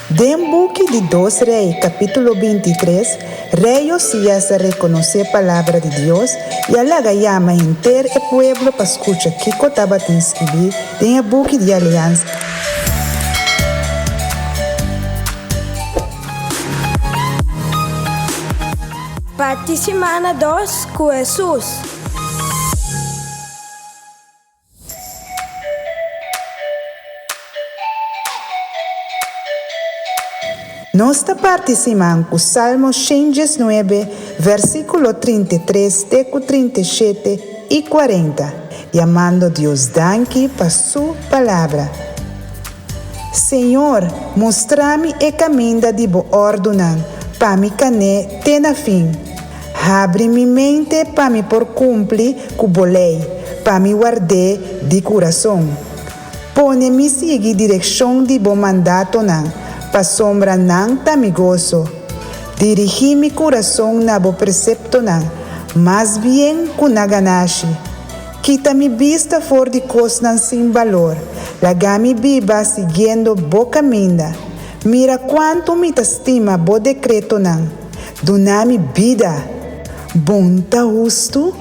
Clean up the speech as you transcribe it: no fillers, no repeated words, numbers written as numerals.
Den buki di Dos Rei kapítulo 23, Rei Josias a rekonosé Palabra di Dios i a laga yama henter e pueblo pa skucha kiko tabatin skibí den e buki di aliansa. Parti simana dos ku Hesus. Nos ta parti siman ku Salmo 119, versíkulo 33 te ku 37 i 40, yamando Dios danki pa su Palabra. Señor, mustra mi e kaminda di bo òrdunan, pa mi kan'é te na fin. Habri mi mente pa mi por kumpli ku bo lei, pa mi ward'é di kurason. Pone mi sigui direkshon di bo mandatonan, pasobra nan ta mi goso. Dirigí mi kurason na bo preseptonan, mas bien ku na ganashi. Kita mi bista for di kosnan sin balor, laga mi biba siguiendo bo kaminda. Mira kuantu mi ta stima bo dekretonan. Duna mi bida. Bon ta hustu?